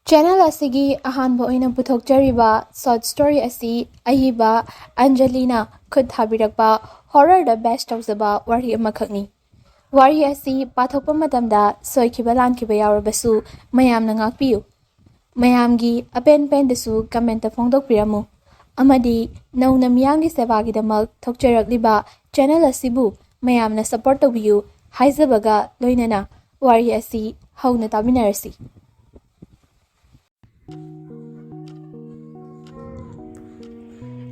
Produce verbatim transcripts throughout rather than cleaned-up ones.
Channel ꯑꯁꯤꯒꯤ ꯑꯍꯥꯟꯕ ꯑꯣꯏꯅ ꯄꯨꯊꯣꯛꯆꯔꯤꯕ ꯁꯣꯔꯠ ꯁ꯭ꯇꯣꯔꯤ ꯑꯁꯤ ꯑꯏꯕ ꯑꯟꯖꯂꯤꯅ ꯈꯨꯠ ꯊꯥꯕꯤꯔꯛꯄ ꯍꯣꯔꯔꯗ ꯕꯦꯁ ꯇꯧꯖꯕ ꯋꯥꯔꯤ ꯑꯃꯈꯛꯅꯤ꯫ ꯋꯥꯔꯤ ꯑꯁꯤ ꯄꯥꯊꯣꯛꯄ ꯃꯇꯝꯗ ꯁꯣꯏꯈꯤꯕ ꯂꯥꯟꯈꯤꯕ ꯌꯥꯎꯔꯕꯁꯨ ꯃꯌꯥꯝꯅ ꯉꯥꯛꯄꯤꯌꯨ꯫ ꯃꯌꯥꯝꯒꯤ ꯑꯄꯦꯟ ꯄꯦꯟꯗꯁꯨ ꯀꯃꯦꯟꯇ ꯐꯣꯡꯗꯣꯛꯄꯤꯔꯝꯃꯨ꯫ ꯑꯃꯗꯤ ꯅꯧꯅ ꯃꯤꯌꯥꯝꯒꯤ ꯁꯦꯕꯥꯒꯤꯗꯃꯛ ꯊꯣꯛꯆꯔꯛꯂꯤꯕ ꯆꯦꯅꯦꯜ ꯑꯁꯤꯕꯨ ꯃꯌꯥꯝꯅ ꯁꯄꯣꯔꯠ ꯇꯧꯕꯤꯌꯨ ꯍꯥꯏꯖꯕꯒ ꯂꯣꯏꯅꯅ ꯋꯥꯔꯤ ꯑꯁꯤ ꯍꯧꯅ ꯇꯥꯃꯤꯟꯅꯔꯁꯤ꯫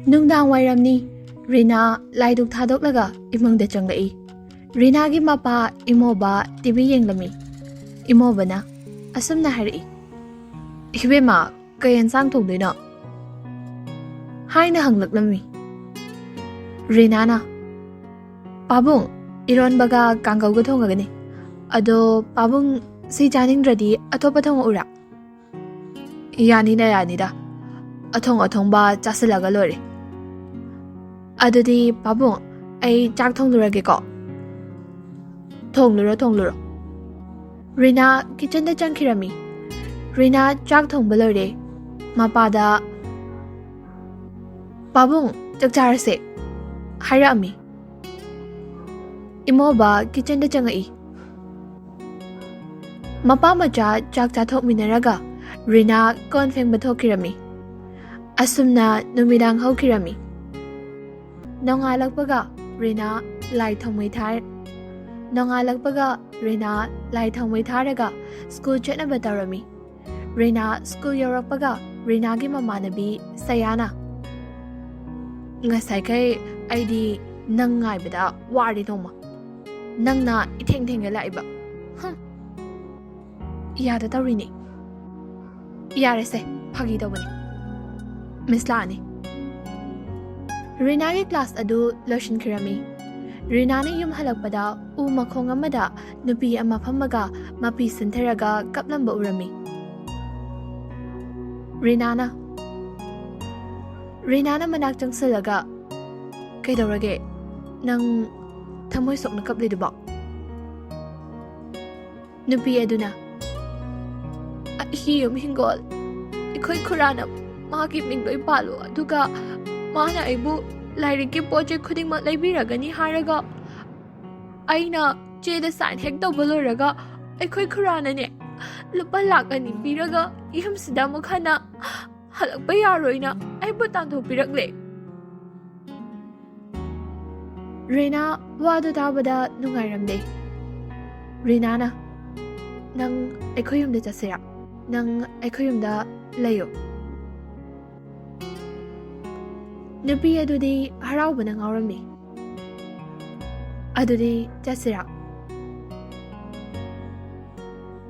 ꯅꯨꯡꯗꯥꯡ ꯋꯥꯏꯔꯝꯅꯤ꯫ ꯔꯤꯅꯥ ꯂꯥꯏꯗꯨꯛ ꯊꯥꯗꯣꯛꯂꯒ ꯏꯃꯨꯡꯗ ꯆꯪꯂꯛꯏ꯫ ꯔꯤꯅꯥꯒꯤ ꯃꯄꯥ ꯏꯃꯣꯕ ꯇꯤꯚꯤ ꯌꯦꯡꯂꯝꯃꯤ꯫ ꯏꯃꯣꯕꯅ ꯑꯁꯨꯝꯅ ꯍꯥꯏꯔꯛꯏ, "ꯏꯕꯦꯝꯃ, ꯀꯩ ꯌꯦꯟꯁꯥꯡ ꯊꯣꯡꯗꯣꯏꯅꯣ?" ꯍꯥꯏꯅ ꯍꯪꯂꯛꯂꯝꯃꯤ꯫ ꯔꯤꯅꯥꯅ, "ꯄꯥꯕꯨꯡ, ꯏꯔꯣꯟꯕꯒ ꯀꯥꯡꯒꯧꯒ ꯊꯣꯡꯉꯒꯅꯤ꯫ ꯑꯗꯣ ꯄꯥꯕꯨꯡ, ꯁꯤ ꯆꯥꯅꯤꯡꯗ꯭ꯔꯗꯤ ꯑꯇꯣꯞꯄ ꯊꯣꯡꯉꯛꯎꯔꯥ?" "ꯌꯥꯅꯤꯗ, ꯌꯥꯅꯤꯗ꯫ ꯑꯊꯣꯡ ꯑꯊꯣꯡꯕ ꯆꯥꯁꯤꯜꯂꯒ ꯂꯣꯏꯔꯦ꯫ ꯑꯗꯨꯗꯤ ꯄꯥꯕꯨꯡ, ꯑꯩ ꯆꯥꯛ ꯊꯣꯡꯂꯨꯔꯒꯦꯀꯣ꯫" "ꯊꯣꯡꯂꯨꯔꯣ, ꯊꯣꯡꯂꯨꯔꯣ꯫" ꯔꯤꯅꯥ ꯀꯤꯆꯟꯗ ꯆꯪꯈꯤꯔꯝꯃꯤ꯫ ꯔꯤꯅꯥ ꯆꯥꯛ ꯊꯣꯡꯕ ꯂꯣꯏꯔꯦ꯫ ꯃꯄꯥꯗ, "ꯄꯥꯕꯨꯡ, ꯆꯥꯛ ꯆꯥꯔꯁꯦ," ꯍꯥꯏꯔꯛꯑꯝꯃꯤ꯫ ꯏꯃꯣꯕ ꯀꯤꯆꯟꯗ ꯆꯪꯉꯛꯏ꯫ ꯃꯄꯥ ꯃꯆꯥ ꯆꯥꯛ ꯆꯥꯊꯣꯛꯃꯤꯟꯅꯔꯒ ꯔꯤꯅꯥ ꯀꯣꯟ ꯐꯦꯡꯕ ꯊꯣꯛꯈꯤꯔꯝꯃꯤ꯫ ꯑꯁꯨꯝꯅ ꯅꯨꯃꯤꯗꯥꯡ ꯍꯧꯈꯤꯔꯝꯃꯤ꯫ ꯅꯣꯡꯉꯥꯜꯂꯛꯄꯒ ꯔꯤꯅꯥ ꯂꯥꯏ ꯊꯥꯎꯃꯩ ꯊꯥꯔ-, ꯅꯣꯡꯉꯥꯜꯂꯛꯄꯒ ꯔꯤꯅꯥ ꯂꯥꯏ ꯊꯥꯎꯃꯩ ꯊꯥꯔꯒ ꯁ꯭ꯀꯨꯜ ꯆꯠꯅꯕ ꯇꯧꯔꯝꯃꯤ꯫ ꯔꯤꯅꯥ ꯁ꯭ꯀꯨꯜ ꯌꯧꯔꯛꯄꯒ ꯔꯤꯅꯥꯒꯤ ꯃꯃꯥꯟꯅꯕꯤ ꯁꯌꯥꯅ, "ꯉꯁꯥꯏꯈꯩ ꯑꯩꯗꯤ ꯅꯪ ꯉꯥꯏꯕꯗ ꯋꯥꯔꯦ ꯅꯣꯡꯃ꯫ ꯅꯪꯅ ꯏꯊꯦꯡ ꯊꯦꯡꯅ ꯂꯥꯛꯏꯕ꯫ ꯍꯝ꯫ ꯏꯌꯥꯗ ꯇꯧꯔꯤꯅꯦ꯫ ꯌꯥꯔꯦꯁꯦ, ꯐꯥꯒꯤ ꯇꯧꯕꯅꯤ꯫ ꯃꯤꯁ ꯂꯥꯛꯑꯅꯤ꯫" ꯔꯤꯅꯥꯒꯤ ꯀ꯭ꯂꯥꯁ ꯑꯗꯨ ꯂꯣꯏꯁꯤꯟꯈꯤꯔꯝꯃꯤ꯫ ꯔꯤꯅꯥꯅ ꯌꯨꯝ ꯍꯜꯂꯛꯄꯗ ꯎ ꯃꯈꯣꯡ ꯑꯃꯗ ꯅꯨꯄꯤ ꯑꯃ ꯐꯝꯃꯒ ꯃꯄꯤ ꯁꯤꯟꯊꯔꯒ ꯀꯞꯂꯝꯕ ꯎꯔꯝꯃꯤ꯫ ꯔꯤꯅꯥꯅ, ꯔꯤꯅꯥꯅ ꯃꯅꯥꯛ ꯆꯪꯁꯤꯜꯂꯒ, "ꯀꯩꯗꯧꯔꯒꯦ? ꯅꯪ ꯊꯃꯣꯏ ꯁꯣꯛꯅ ꯀꯞꯂꯤꯗꯨꯕꯣ?" ꯅꯨꯄꯤ ꯑꯗꯨꯅ, ꯑꯩꯒꯤ ꯌꯨꯝ ꯍꯤꯡꯒꯣꯜ ꯑꯩꯈꯣꯏ ꯈꯨꯔꯥꯅ ꯃꯥꯒꯤ ꯃꯤꯡ ꯂꯣꯏ ꯄꯥꯜꯂꯣ, ꯑꯗꯨꯒ ꯃꯥꯅ ꯑꯩꯕꯨ ꯂꯥꯏꯔꯤꯛꯀꯤ ꯄꯣꯠ ꯆꯩ ꯈꯨꯗꯤꯡꯃꯛ ꯂꯩꯕꯤꯔꯒꯅꯤ ꯍꯥꯏꯔꯒ, ꯑꯩꯅ ꯆꯦꯗ ꯁꯥꯏꯟ ꯍꯦꯛ ꯇꯧꯕ ꯂꯣꯏꯔꯒ ꯑꯩꯈꯣꯏ ꯈꯨꯔꯥꯅꯅꯦ ꯂꯨꯄꯥ ꯂꯥꯛ ꯑꯅꯤ ꯄꯤꯔꯒ ꯌꯨꯝꯁꯤꯗ ꯑꯃꯨꯛ ꯍꯟꯅ ꯍꯜꯂꯛꯄ ꯌꯥꯔꯣꯏꯅ ꯑꯩꯕꯨ ꯇꯥꯟꯊꯣꯛꯄꯤꯔꯛꯂꯦ꯫ ꯔꯤꯅꯥ ꯋꯥꯗꯨ ꯇꯥꯕꯗ ꯅꯨꯡꯉꯥꯏꯔꯝꯗꯦ꯫ ꯔꯤꯅꯥꯅ, "ꯅꯪ ꯑꯩꯈꯣꯏ ꯌꯨꯝꯗ ꯆꯠꯁꯤꯔꯥ? ꯅꯪ ꯑꯩꯈꯣꯏ ꯌꯨꯝꯗ ꯂꯩꯌꯣ꯫" ꯅꯨꯄꯤ ꯑꯗꯨꯗꯤ ꯍꯔꯥꯎꯕꯅ ꯉꯥꯎꯔꯝꯃꯤ꯫ "ꯑꯗꯨꯗꯤ ꯆꯠꯁꯤꯔꯥ?"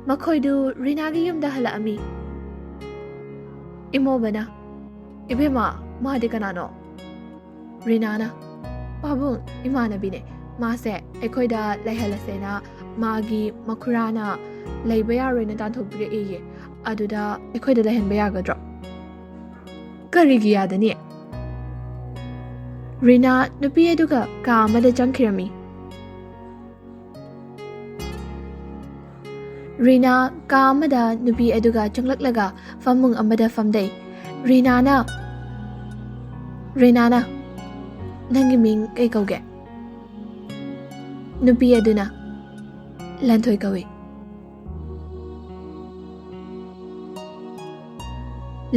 ꯃꯈꯣꯏꯗꯨ ꯔꯤꯅꯥꯒꯤ ꯌꯨꯝꯗ ꯍꯜꯂꯛꯑꯝꯃꯤ꯫ ꯏꯃꯣꯕꯅ, "ꯏꯕꯦꯝꯃ, ꯃꯥꯗꯤ ꯀꯅꯥꯅꯣ?" ꯔꯤꯅꯥꯅ, "ꯄꯥꯕꯨꯡ, ꯏꯃꯥꯟꯅꯕꯤꯅꯦ꯫ ꯃꯥꯁꯦ ꯑꯩꯈꯣꯏꯗ ꯂꯩꯍꯜꯂꯁꯦꯅ ꯃꯥꯒꯤ ꯃꯈꯨꯔꯥꯅ ꯂꯩꯕ ꯌꯥꯔꯣꯏꯅ ꯇꯥꯟꯊꯣꯛꯄꯤꯔꯛꯑꯦꯌꯦ꯫ ꯑꯗꯨꯗ ꯑꯩꯈꯣꯏꯗ ꯂꯩꯍꯟꯕ ꯌꯥꯒꯗ꯭ꯔꯣ?" "ꯀꯔꯤꯒꯤ ꯌꯥꯗꯅꯤ?" ꯔꯤꯅꯥ ꯅꯨꯄꯤ ꯑꯗꯨꯒ ꯀꯥ ꯑꯃꯗ ꯆꯪꯈꯤꯔꯝꯃꯤ꯫ ꯔꯤꯅꯥ ꯀꯥ ꯑꯃꯗ ꯅꯨꯄꯤ ꯑꯗꯨꯒ ꯆꯪꯂꯛꯂꯒ ꯐꯃꯨꯡ ꯑꯃꯗ ꯐꯝꯗꯩ꯫ ꯔꯤꯅꯥꯅ, ꯔꯤꯅꯥꯅ, "ꯅꯪꯒꯤ ꯃꯤꯡ ꯀꯩ ꯀꯧꯒꯦ?" ꯅꯨꯄꯤ ꯑꯗꯨꯅ, "ꯂꯟꯊꯣꯏ ꯀꯧꯏ꯫"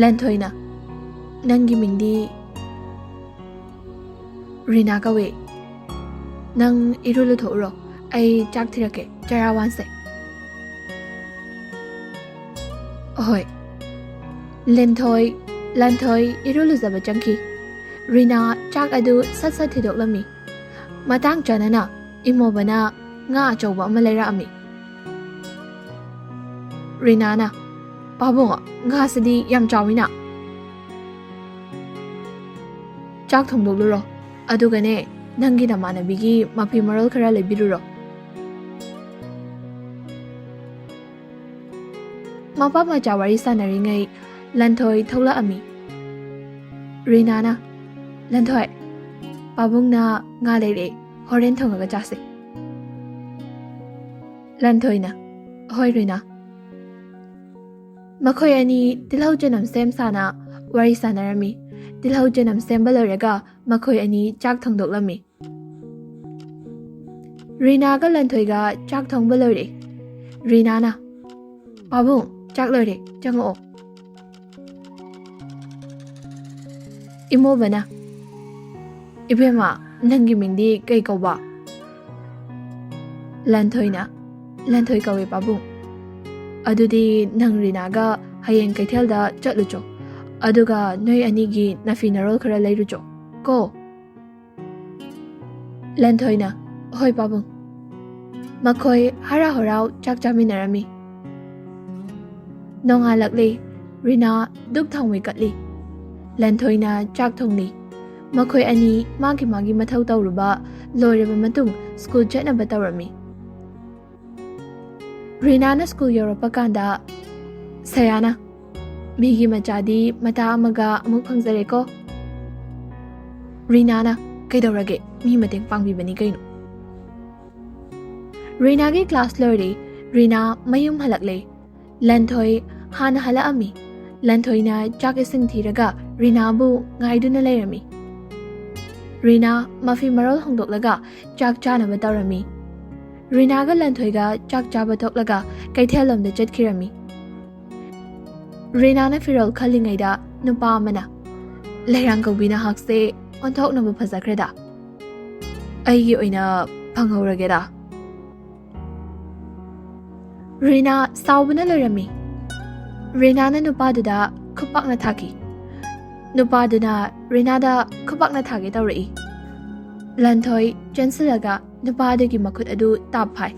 ꯂꯟꯊꯣꯏꯅ, "ꯅꯪꯒꯤ ꯃꯤꯡꯗꯤ?" "ꯔꯤꯅꯥ ꯀꯧꯏ꯫ ꯅꯪ ꯏꯔꯨ ꯂꯨꯊꯣꯛꯎꯔꯣ, ꯑꯩ ꯆꯥꯛ ꯊꯤꯔꯛꯀꯦ, ꯆꯔꯥ ꯋꯥꯟꯁꯦ꯫" ꯑꯍꯣꯏ꯫ ꯂꯟꯊꯣꯏ, ꯂꯟꯊꯣꯏ ꯏꯔꯨ ꯂꯨꯖꯕ ꯆꯪꯈꯤ꯫ ꯔꯤꯅꯥ ꯆꯥꯛ ꯑꯗꯨ ꯁꯠ ꯁꯠ ꯊꯤꯗꯣꯛꯂꯝꯃꯤ꯫ ꯃꯇꯥꯡ ꯆꯥꯅꯅ ꯏꯃꯣꯕꯅ ꯉꯥ ꯑꯆꯧꯕ ꯑꯃ ꯂꯩꯔꯛꯑꯝꯃꯤ꯫ ꯔꯤꯅꯥꯅ, "ꯄꯥꯕꯨꯡ, ꯉꯥꯁꯤꯗꯤ ꯌꯥꯝ ꯆꯥꯎꯋꯤꯅ꯫ ꯆꯥꯛ ꯊꯣꯡꯗꯣꯛꯂꯨꯔꯣ, ꯑꯗꯨꯒꯅꯦ, ꯅꯪꯒꯤ ꯅꯃꯥꯟꯅꯕꯤꯒꯤ ꯃꯐꯤ ꯃꯔꯣꯜ ꯈꯔ ꯂꯩꯕꯤꯔꯨꯔꯣ꯫" ꯃꯄꯥ ꯃꯆꯥ ꯋꯥꯔꯤ ꯁꯥꯟꯅꯔꯤꯉꯩ ꯂꯟꯊꯣꯏ ꯊꯣꯛꯂꯛꯑꯝꯃꯤ꯫ ꯔꯤꯅꯥꯅ, "ꯂꯟꯊꯣꯏ, ꯄꯥꯕꯨꯡꯅ ꯉꯥ ꯂꯩꯔꯛꯑꯦ, ꯍꯣꯔꯦꯟ ꯊꯣꯡꯉꯒ ꯆꯥꯁꯦ꯫" ꯂꯟꯊꯣꯏꯅ, "ꯍꯣꯏ ꯔꯤꯅꯥ꯫" ꯃꯈꯣꯏ ꯑꯅꯤ ꯇꯤꯜꯍꯧ ꯆꯅꯝ ꯁꯦꯝ ꯁꯥꯅ ꯋꯥꯔꯤ ꯁꯥꯟꯅꯔꯝꯃꯤ꯫ ꯇꯤꯜꯍꯧ ꯆꯅꯝ ꯁꯦꯝꯕ ꯂꯣꯏꯔꯒ ꯃꯈꯣꯏ ꯑꯅꯤ ꯆꯥꯛ ꯊꯣꯡꯗꯣꯛꯂꯝꯃꯤ꯫ ꯔꯤꯅꯥꯒ ꯂꯟꯊꯣꯏꯒ ꯆꯥꯛ ꯊꯣꯡꯕ ꯂꯣꯏꯔꯦ꯫ ꯔꯤꯅꯥꯅ, "ꯄꯥꯕꯨꯡ, ꯆꯥꯛ ꯂꯣꯏꯔꯦ, ꯆꯪꯉꯛꯑꯣ꯫" ꯏꯃꯣꯕꯅ, "ꯏꯕꯦꯝꯃ, ꯅꯪꯒꯤ ꯃꯤꯡꯗꯤ ꯀꯩ ꯀꯧꯕ?" ꯂꯟꯊꯣꯏꯅ, "ꯂꯟꯊꯣꯏ ꯀꯧꯋꯦ, ꯄꯥꯕꯨꯡ꯫" "ꯑꯗꯨꯗꯤ ꯅꯪ ꯔꯤꯅꯥꯒ ꯍꯌꯦꯡ ꯀꯩꯊꯦꯜꯗ ꯆꯠꯂꯨꯆꯣ, ꯑꯗꯨꯒ ꯅꯣꯏ ꯑꯅꯤꯒꯤ ꯅꯐꯤ ꯅꯔꯣꯜ ꯈꯔ ꯂꯩꯔꯨꯆꯣ ꯀꯣ꯫" ꯂꯟꯊꯣꯏꯅ, "ꯍꯣꯏ, ꯄꯥꯕꯨꯡ꯫" ꯃꯈꯣꯏ ꯍꯔꯥꯎ ꯍꯔꯥꯎ ꯆꯥꯛ ꯆꯥꯃꯤꯟꯅꯔꯝꯃꯤ꯫ ꯅꯣꯡꯉꯥꯜꯂꯛꯂꯦ꯫ ꯔꯤꯅꯥ ꯗꯨꯛ ꯊꯥꯎꯃꯩ ꯀꯠꯂꯤ꯫ ꯂꯟꯊꯣꯏꯅ ꯆꯥꯛ ꯊꯣꯡꯂꯤ꯫ ꯃꯈꯣꯏ ꯑꯅꯤ ꯃꯥꯒꯤ ꯃꯥꯒꯤ ꯃꯊꯧ ꯇꯧꯔꯨꯕ ꯂꯣꯏꯔꯕ ꯃꯇꯨꯡ ꯁ꯭ꯀꯨꯜ ꯆꯠꯅꯕ ꯇꯧꯔꯝꯃꯤ꯫ ꯔꯤꯅꯥꯅ ꯁ꯭ꯀꯨꯜ ꯌꯧꯔꯛꯄ ꯀꯥꯟꯗ, "ꯁꯌꯥꯅ, ꯃꯤꯒꯤ ꯃꯆꯥꯗꯤ ꯃꯇꯥ ꯑꯃꯒ ꯑꯃꯨꯛ ꯐꯪꯖꯔꯦꯀꯣ꯫" ꯔꯤꯅꯥꯅ, "ꯀꯩꯗꯧꯔꯒꯦ? ꯃꯤ ꯃꯇꯦꯡ ꯄꯥꯡꯕꯤꯕꯅꯤ ꯀꯩꯅꯣ꯫" ꯔꯤꯅꯥꯒꯤ ꯀ꯭ꯂꯥꯁ ꯂꯣꯏꯔꯦ꯫ ꯔꯤꯅꯥ ꯃꯌꯨꯝ ꯍꯜꯂꯛꯂꯦ꯫ ꯂꯟꯊꯣꯏ ꯍꯥꯟꯅ ꯍꯜꯂꯛꯑꯝꯃꯤ꯫ ꯂꯟꯊꯣꯏꯅ ꯆꯥꯛ ꯏꯁꯤꯡ ꯊꯤꯔꯒ ꯔꯤꯅꯥꯕꯨ ꯉꯥꯏꯗꯨꯅ ꯂꯩꯔꯝꯃꯤ꯫ ꯔꯤꯅꯥ ꯃꯐꯤ ꯃꯔꯣꯜ ꯍꯣꯡꯗꯣꯛꯂꯒ ꯆꯥꯛ ꯆꯥꯅꯕ ꯇꯧꯔꯝꯃꯤ꯫ ꯔꯤꯅꯥꯒ ꯂꯟꯊꯣꯏꯒ ꯆꯥꯛ ꯆꯥꯕ ꯊꯣꯛꯂꯒ ꯀꯩꯊꯦꯜꯂꯣꯝꯗ ꯆꯠꯈꯤꯔꯝꯃꯤ꯫ ꯔꯤꯅꯥꯅ ꯐꯤꯔꯣꯜ ꯈꯜꯂꯤꯉꯩꯗ ꯅꯨꯄꯥ ꯑꯃꯅ, "ꯂꯩꯔꯥꯡ ꯀꯧꯕꯤ ꯅꯍꯥꯛꯁꯦ ꯑꯣꯟꯊꯣꯛꯅꯕ ꯐꯖꯈ꯭ꯔꯦꯗ꯫ ꯑꯩꯒꯤ ꯑꯣꯏꯅ ꯐꯪꯍꯧꯔꯒꯦꯗ꯫" ꯔꯤꯅꯥ ꯁꯥꯎꯕꯅ ꯂꯣꯏꯔꯝꯃꯤ꯫ ꯔꯤꯅꯥꯅ ꯅꯨꯄꯥꯗꯨꯗ ꯈꯨꯄꯥꯛꯅ ꯊꯥꯈꯤ꯫ ꯅꯨꯄꯥꯗꯨꯅ ꯔꯤꯅꯥꯗ ꯈꯨꯄꯥꯛꯅ ꯊꯥꯒꯦ ꯇꯧꯔꯛꯏ꯫ ꯂꯟꯊꯣꯏ ꯆꯦꯟꯁꯤꯜꯂꯒ ꯅꯨꯄꯥꯗꯨꯒꯤ ꯃꯈꯨꯠ ꯑꯗꯨ ꯇꯥꯞ ꯐꯥꯏ,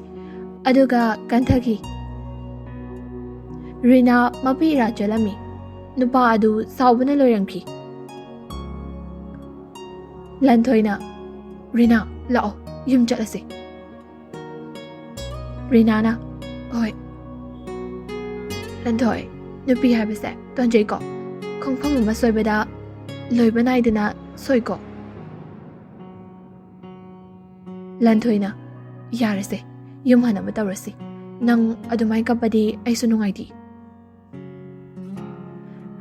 ꯑꯗꯨꯒ ꯀꯟꯊꯈꯤ꯫ ꯔꯤꯅꯥ ꯃꯄꯤ ꯏꯔꯥ ꯆꯦꯜꯂꯝꯃꯤ꯫ ꯅꯨꯄꯥ ꯑꯗꯨ ꯁꯥꯎꯕꯅ ꯂꯣꯏꯔꯝꯈꯤ꯫ ꯂꯟꯊꯣꯏꯅ, "ꯔꯤꯅꯥ, ꯂꯥꯛꯑꯣ, ꯌꯨꯝ ꯆꯠꯂꯁꯤ꯫" ꯔꯤꯅꯥꯅ, "ꯍꯣꯏ꯫" ꯂꯟꯊꯣꯏ, ꯅꯨꯄꯤ ꯍꯥꯏꯕꯁꯦ ꯇꯣꯟꯖꯩꯀꯣ꯫ ꯈꯣꯡꯐꯝ ꯑꯃ ꯁꯣꯏꯕꯗ ꯂꯣꯏꯕ ꯅꯥꯏꯗꯅ ꯁꯣꯏꯀꯣ꯫ ꯂꯟꯊꯣꯏꯅ, "ꯌꯥꯔꯦꯁꯦ, ꯌꯨꯝ ꯍꯟꯅꯕ ꯇꯧꯔꯁꯤ꯫ ꯅꯪ ꯑꯗꯨꯃꯥꯏ ꯀꯞꯄꯗꯤ ꯑꯩꯁꯨ ꯅꯨꯡꯉꯥꯏꯇꯦ꯫"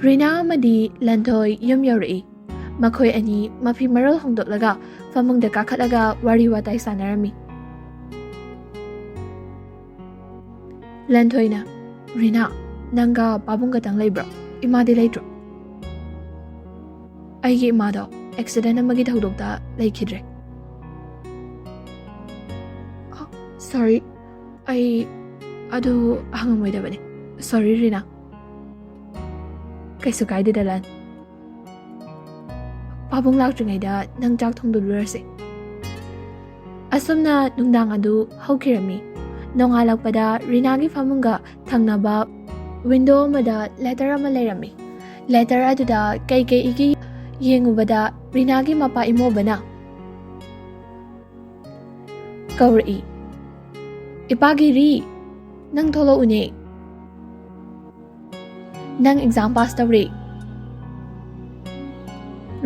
ꯔꯤꯅꯥ ꯑꯃꯗꯤ ꯂꯟꯊꯣꯏ ꯌꯨꯝ ꯌꯧꯔꯛꯏ꯫ ꯃꯈꯣꯏ ꯑꯅꯤ ꯃꯐꯤ ꯃꯔꯣꯜ ꯍꯣꯡꯗꯣꯛꯂꯒ ꯐꯃꯨꯡꯗ ꯀꯥꯈꯠꯂꯒ ꯋꯥꯔꯤ ꯋꯥꯇꯥꯏ ꯁꯥꯟꯅꯔꯝꯃꯤ꯫ ꯂꯟꯊꯣꯏꯅ, "ꯔꯤꯅꯥ, ꯅꯪꯒ ꯄꯥꯕꯨꯡ ꯈꯛꯇꯪ ꯂꯩꯕ꯭ꯔꯣ? ꯏꯃꯥꯗꯤ ꯂꯩꯇ꯭ꯔꯣ?" "ꯑꯩꯒꯤ ꯏꯃꯥꯗꯣ ꯑꯦꯛꯁꯤꯗꯦꯟ ꯑꯃꯒꯤ ꯊꯧꯗꯣꯛꯇ ꯂꯩꯈꯤꯗ꯭ꯔꯦ꯫" "ꯁꯣꯔꯤ, ꯑꯩ ꯑꯗꯨ ꯍꯪꯉꯝꯃꯣꯏꯗꯕꯅꯤ꯫ ꯁꯣꯔꯤ, ꯔꯤꯅꯥ꯫" "ꯀꯩꯁꯨ ꯀꯥꯏꯗꯦꯗ, ꯂꯟ꯫ ꯄꯥꯕꯨꯡ ꯂꯥꯛꯇ꯭ꯔꯤꯉꯩꯗ ꯅꯪ ꯆꯥꯛ ꯊꯣꯡꯗꯣꯛꯂꯨꯔꯁꯦ꯫" ꯑꯁꯨꯝꯅ ꯅꯨꯡꯗꯥꯡ ꯑꯗꯨ ꯍꯧꯈꯤꯔꯝꯃꯤ꯫ ꯅꯣꯡꯉꯥꯜꯂꯛꯄꯗ ꯔꯤꯅꯥꯒꯤ ꯐꯃꯨꯡꯒ ꯊꯪꯅꯕ ꯋꯤꯟꯗꯣ ꯑꯃꯗ ꯂꯦꯇꯔ ꯑꯃ ꯂꯩꯔꯝꯃꯤ꯫ ꯂꯦꯇꯔ ꯑꯗꯨꯗ ꯀꯩꯀꯩ ꯏꯒꯦ ꯌꯦꯡꯉꯨꯕꯗ ꯔꯤꯅꯥꯒꯤ ꯃꯄꯥ ꯏꯃꯣꯕꯅ ꯀꯧꯔꯛꯏ, "ꯏꯄꯥ ꯒꯤꯔꯤ, ꯅꯪ ꯊꯣꯛꯂꯛꯎꯅꯦ꯫ ꯅꯪ ꯑꯦꯛꯖꯥꯝ ꯄꯥꯁ ꯇꯧꯔꯦ꯫"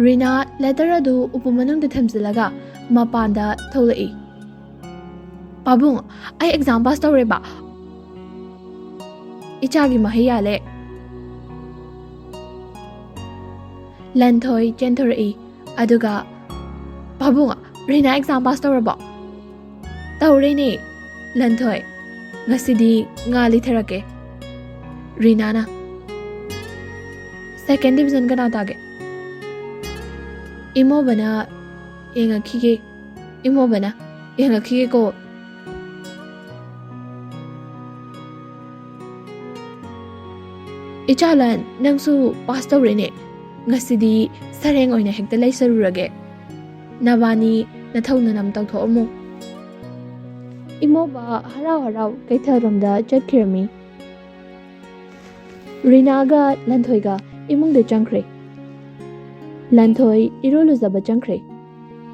ꯔꯤꯅꯥ ꯂꯦꯇꯔ ꯑꯗꯨ ꯎꯄꯨ ꯃꯅꯨꯡꯗ ꯊꯝꯖꯤꯜꯂꯒ ꯃꯄꯥꯟꯗ ꯊꯣꯛꯂꯛꯏ꯫ "ꯄꯥꯕꯨꯡ, ꯑꯩ ꯑꯦꯛꯖꯥꯝ ꯄꯥꯁ ꯇꯧꯔꯦꯕ꯫ ꯏꯆꯥꯒꯤ ꯃꯍꯩ ꯌꯥꯜꯂꯦ꯫" ꯂꯟꯊꯣꯏ ꯆꯦꯟꯊꯣꯔꯛꯏ꯫ ꯑꯗꯨꯒ, "ꯄꯥꯕꯨꯡ, ꯔꯤꯅꯥ ꯑꯦꯛꯖꯥꯝ ꯄꯥꯁ ꯇꯧꯔꯕꯣ?" "ꯇꯧꯔꯦꯅꯦ, ꯂꯟꯊꯣꯏ꯫ ꯉꯁꯤꯗꯤ ꯉꯥ ꯂꯩꯊꯔꯛꯀꯦ꯫" ꯔꯤꯅꯥꯅ, "ꯁꯦꯀꯦꯟ ꯗꯤꯕꯤꯖꯟ ꯀꯅꯥ ꯇꯥꯒꯦ?" ꯏꯃꯣꯕꯅ, "ꯌꯦꯡꯉꯛꯈꯤꯒꯦ, ꯏꯃꯣꯕꯅ, ꯌꯦꯡꯉꯛꯈꯤꯒꯦꯀꯣ꯫" "ꯏꯆꯥ ꯂꯟ, ꯅꯪꯁꯨ ꯄꯥꯁ ꯇꯧꯔꯦꯅꯦ꯫ ꯉꯁꯤꯗꯤ ꯁꯔꯦꯡ ꯑꯣꯏꯅ ꯍꯦꯛꯇ ꯂꯩꯁꯔꯨꯔꯒꯦ꯫ ꯅꯕꯥꯅꯤ ꯅꯊꯧ ꯅꯅꯝ ꯇꯧꯊꯣꯛꯑꯝꯃꯨ꯫" ꯏꯃꯣꯕ ꯍꯔꯥꯎ ꯍꯔꯥꯎ ꯀꯩꯊꯦꯜꯔꯣꯝꯗ ꯆꯠꯈꯤꯔꯝꯃꯤ꯫ ꯔꯤꯅꯥꯒ ꯂꯟꯊꯣꯏꯒ ꯏꯃꯨꯡꯗ ꯆꯪꯈ꯭ꯔꯦ꯫ ꯂꯟꯊꯣꯏ ꯏꯔꯨ ꯂꯨꯖꯕ ꯆꯪꯈ꯭ꯔꯦ꯫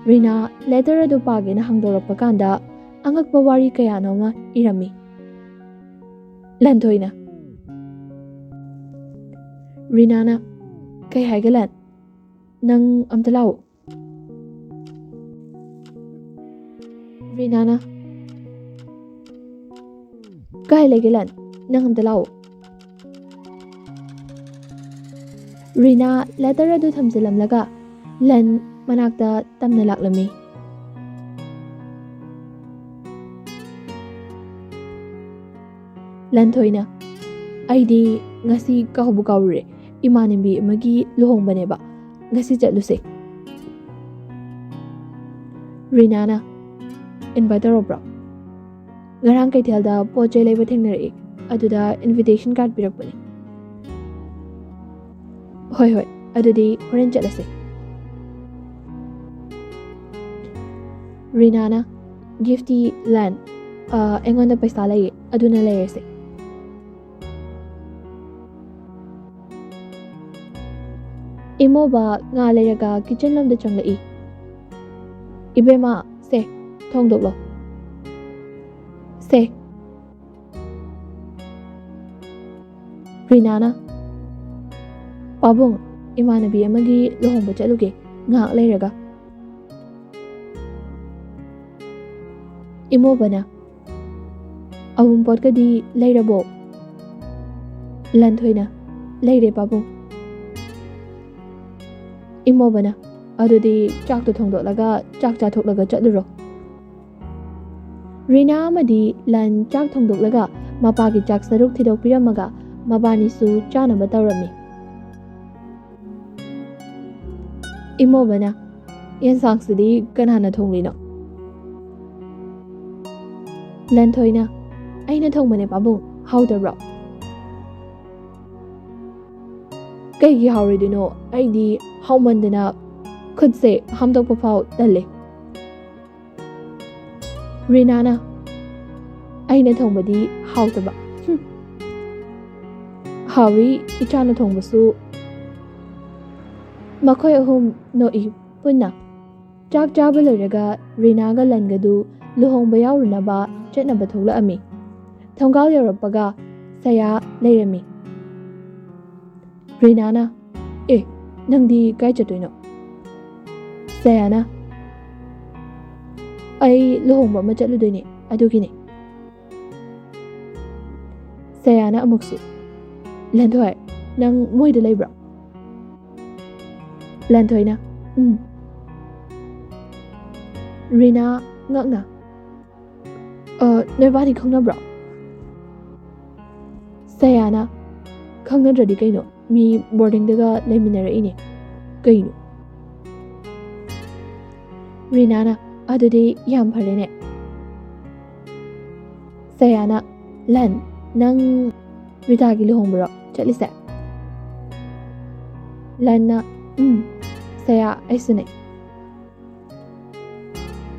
ꯔꯤꯅꯥ ꯂꯦꯇꯔ ꯑꯗꯨ ꯄꯥꯒꯦꯅ ꯍꯥꯡꯗꯣꯔꯛꯄ ꯀꯥꯟꯗ ꯑꯉꯛꯄ ꯋꯥꯔꯤ ꯀꯌꯥꯅꯣ ꯑꯃ ꯏꯔꯝꯃꯤ꯫ ꯂꯟꯊꯣꯏꯅ, ꯔꯤꯅꯥꯅ, "ꯀꯩ ꯍꯥꯏꯒꯦ ꯂꯟ? ꯅꯪ ꯑꯝꯇ ꯂꯥꯛꯑꯣ꯫" ꯔꯤꯅꯥꯅ, "ꯀꯥꯏ ꯂꯩꯒꯦ ꯂꯟ? ꯅꯪ ꯑꯝꯇ ꯂꯥꯛꯑꯣ꯫" ꯔꯤꯅꯥ ꯂꯦꯇꯔ ꯑꯗꯨ ꯊꯝꯖꯤꯜꯂꯝꯂꯒ ꯂꯟ ꯃꯅꯥꯛꯇ ꯇꯝꯅ ꯂꯥꯛꯂꯝꯃꯤ꯫ ꯂꯟꯊꯣꯏꯅ, "ꯑꯩꯗꯤ ꯉꯁꯤ ꯀꯥꯎꯕꯨ ꯀꯥꯎꯔꯨꯔꯦ, ꯏꯃꯥꯟꯅꯕꯤ ꯑꯃꯒꯤ ꯂꯨꯍꯣꯡꯕꯅꯦꯕ, ꯉꯁꯤ ꯆꯠꯂꯨꯁꯦ꯫" ꯔꯤꯅꯥꯅ, "ꯏꯟꯚꯥꯏꯠ ꯇꯧꯔꯛꯄ꯭ꯔꯣ? ꯉꯔꯥꯡ ꯀꯩꯊꯦꯜꯗ ꯄꯣꯠ ꯆꯩ ꯂꯩꯕ ꯊꯦꯡꯅꯔꯛꯏ, ꯑꯗꯨꯗ ꯏꯟꯚꯤꯇꯦꯁꯟ ꯀꯥꯔꯗ ꯄꯤꯔꯛꯄꯅꯦ꯫" "ꯍꯣꯏ, ꯍꯣꯏ, ꯑꯗꯨꯗꯤ ꯍꯣꯔꯦꯟ ꯆꯠꯂꯁꯦ꯫" ꯔꯤꯅꯥꯅ, "ꯒꯤꯐꯇꯤ ꯂꯟ, ꯑ, ꯑꯩꯉꯣꯟꯗ ꯄꯩꯁꯥ ꯂꯩꯌꯦ, ꯑꯗꯨꯅ ꯂꯩꯔꯁꯦ꯫" ꯏꯃꯣꯕ ꯉꯥ ꯂꯩꯔꯒ ꯀꯤꯆꯟ ꯂꯣꯝꯗ ꯆꯪꯂꯛꯏ꯫ "ꯏꯕꯦꯝꯃ, ꯁꯦ, ꯊꯣꯡꯗꯣꯛꯂꯣ꯫ ꯁꯦ꯫" ꯔꯤꯅꯥꯅ, "ꯄꯥꯕꯨꯡ, ꯏꯃꯥꯟꯅꯕꯤ ꯑꯃꯒꯤ ꯂꯨꯍꯣꯡꯕ ꯆꯠꯂꯨꯒꯦ, ꯉꯥꯏꯍꯥꯛ ꯂꯩꯔꯒ꯫" ꯏꯃꯣꯕꯅ, "ꯑꯋꯨꯟꯄꯣꯠꯀꯗꯤ ꯂꯩꯔꯕꯣ?" ꯂꯟꯊꯣꯏꯅ, "ꯂꯩꯔꯦ, ꯄꯥꯕꯨꯡ꯫" ꯏꯃꯣꯕꯅ, "ꯑꯗꯨꯗꯤ ꯆꯥꯛꯇꯣ ꯊꯣꯡꯗꯣꯛꯂꯒ ꯆꯥꯛ ꯆꯥꯊꯣꯛꯂꯒ ꯆꯠꯂꯨꯔꯣ꯫" ꯔꯤꯅꯥ ꯑꯃꯗꯤ ꯂꯟ ꯆꯥꯛ ꯊꯣꯡꯗꯣꯛꯂꯒ ꯃꯄꯥꯒꯤ ꯆꯥꯛ ꯁꯔꯨꯛ ꯊꯤꯗꯣꯛꯄꯤꯔꯝꯃꯒ ꯃꯕꯥꯅꯤꯁꯨ ꯆꯥꯅꯕ ꯇꯧꯔꯝꯃꯤ꯫ ꯏꯃꯣꯕꯅ, "ꯌꯦꯟꯁꯥꯡꯁꯤꯗꯤ ꯀꯅꯥꯅ ꯊꯣꯡꯂꯤꯅꯣ?" ꯂꯟꯊꯣꯏꯅ, "ꯑꯩꯅ ꯊꯣꯡꯕꯅꯦ, ꯄꯥꯕꯨꯡ꯫ ꯍꯥꯎꯇꯕ꯭ꯔꯣ?" "ꯀꯩꯒꯤ ꯍꯥꯎꯔꯣꯏꯗꯣꯏꯅꯣ? ꯑꯩꯗꯤ ꯍꯥꯎꯃꯟꯗꯅ ꯈꯨꯠꯁꯦ ꯍꯥꯝꯗꯣꯛꯄ ꯐꯥꯎ ꯇꯜꯂꯦ꯫" ꯔꯤꯅꯥꯅ, "ꯑꯩꯅ ꯊꯣꯡꯕꯗꯤ ꯍꯥꯎꯇꯕ꯫ ꯍꯨꯝ꯫ ꯍꯥꯎꯏ, ꯏꯆꯥꯅ ꯊꯣꯡꯕꯁꯨ꯫" ꯃꯈꯣꯏ ꯑꯍꯨꯝ ꯅꯣꯛꯏ ꯄꯨꯟꯅ꯫ ꯆꯥꯛ ꯆꯥꯕ ꯂꯣꯏꯔꯒ ꯔꯤꯅꯥꯒ ꯂꯟꯒꯗꯨ ꯂꯨꯍꯣꯡꯕ ꯌꯥꯎꯔꯨꯅꯕ ꯆꯠꯅꯕ ꯊꯣꯛꯂꯛꯑꯝꯃꯤ꯫ ꯊꯣꯡꯒꯥꯜ ꯌꯧꯔꯛꯄꯒ ꯁꯌꯥ ꯂꯩꯔꯝꯃꯤ꯫ ꯔꯤꯅꯥꯅ, "ꯑꯦ, ꯅꯪꯗꯤ ꯀꯥꯏ ꯆꯠꯇꯣꯏꯅꯣ?" ꯁꯌꯥꯅ, "ꯑꯩ ꯂꯨꯍꯣꯡꯕ ꯑꯃ ꯆꯠꯂꯨꯗꯣꯏꯅꯦ, ꯑꯗꯨꯒꯤꯅꯦ꯫" ꯁꯌꯥꯅ ꯑꯃꯨꯛꯁꯨ, "ꯂꯟꯊꯣꯏ, ꯅꯪ ꯃꯣꯏꯗ ꯂꯩꯕ꯭ꯔꯣ?" ꯂꯟꯊꯣꯏꯅ, "ꯎꯝ"꯫ ꯔꯤꯅꯥ ꯉꯛꯅ, "ꯑ, ꯅꯣꯏꯕꯥꯅꯤ ꯈꯪꯅꯕ꯭ꯔꯣ?" ꯁꯌꯥꯅ, "ꯈꯪꯅꯗ꯭ꯔꯗꯤ ꯀꯩꯅꯣ, ꯃꯤ ꯕꯣꯔꯗꯤꯡꯗꯒ ꯂꯩꯃꯤꯟꯅꯔꯛꯏꯅꯦ ꯀꯩꯅꯣ"꯫ ꯔꯤꯅꯥꯅ, "ꯑꯗꯨꯗꯤ ꯌꯥꯝ ꯐꯔꯦꯅꯦ"꯫ ꯁꯌꯥꯅ, "ꯂꯟ, ꯅꯪ ꯔꯤꯇꯥꯒꯤ ꯂꯨꯍꯣꯡꯕꯔꯣ ꯆꯠꯂꯤꯁꯦ?" ꯂꯟꯅ, "ꯎꯝ, ꯁꯌꯥ, ꯑꯩꯁꯨꯅꯦ"꯫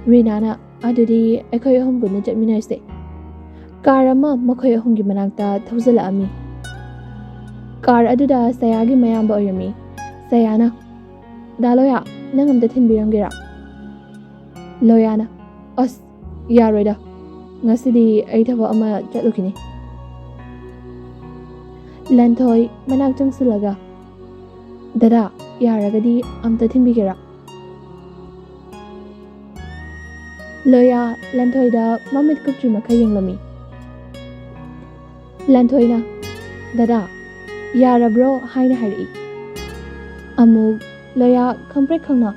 ꯔꯤꯅꯥꯅ, "ꯑꯗꯨꯗꯤ ꯑꯩꯈꯣꯏ ꯑꯍꯨꯝ ꯄꯨꯟꯅ ꯆꯠꯃꯤꯟꯅꯔꯁꯦ"꯫ ꯀꯥꯔ ꯑꯃ ꯃꯈꯣꯏ ꯑꯍꯨꯝꯒꯤ ꯃꯅꯥꯛꯇ ꯊꯧꯖꯤꯜꯂꯛꯑꯝꯃꯤ꯫ ꯀꯥꯔ ꯑꯗꯨꯗ ꯁꯌꯥꯒꯤ ꯃꯌꯥꯝꯕ ꯑꯣꯏꯔꯝꯃꯤ꯫ ꯁꯌꯥꯅ, "ꯗꯥ ꯂꯣꯌꯥ, ꯅꯪ ꯑꯝꯇ ꯊꯤꯟꯕꯤꯔꯝꯒꯦꯔꯥ?" ꯂꯣꯌꯥꯅ, "ꯑꯁ, ꯌꯥꯔꯣꯏꯗ, ꯉꯁꯤꯗꯤ ꯑꯩ ꯊꯕꯛ ꯑꯃ ꯆꯠꯂꯨꯈꯤꯅꯤ"꯫ ꯂꯟꯊꯣꯏ ꯃꯅꯥꯛ ꯆꯪꯁꯤꯜꯂꯒ, "ꯗꯗꯥ, ꯌꯥꯔꯒꯗꯤ ꯑꯝꯇ ꯊꯤꯟꯕꯤꯒꯦꯔꯥ?" ꯂꯣꯌꯥ ꯂꯟꯊꯣꯏꯗ ꯃꯃꯤꯠ ꯀꯨꯞꯇ꯭ꯔꯤ ꯃꯈꯩ ꯌꯦꯡꯂꯝꯃꯤ꯫ ꯂꯟꯊꯣꯏꯅ, "ꯗꯗꯥ, ꯌꯥꯔꯕ꯭ꯔꯣ?" ꯍꯥꯏꯅ ꯍꯥꯏꯔꯛꯏ꯫ ꯑꯃꯨꯛ ꯂꯣꯌꯥ ꯈꯪꯄ꯭ꯔꯦꯛ ꯈꯪꯅ,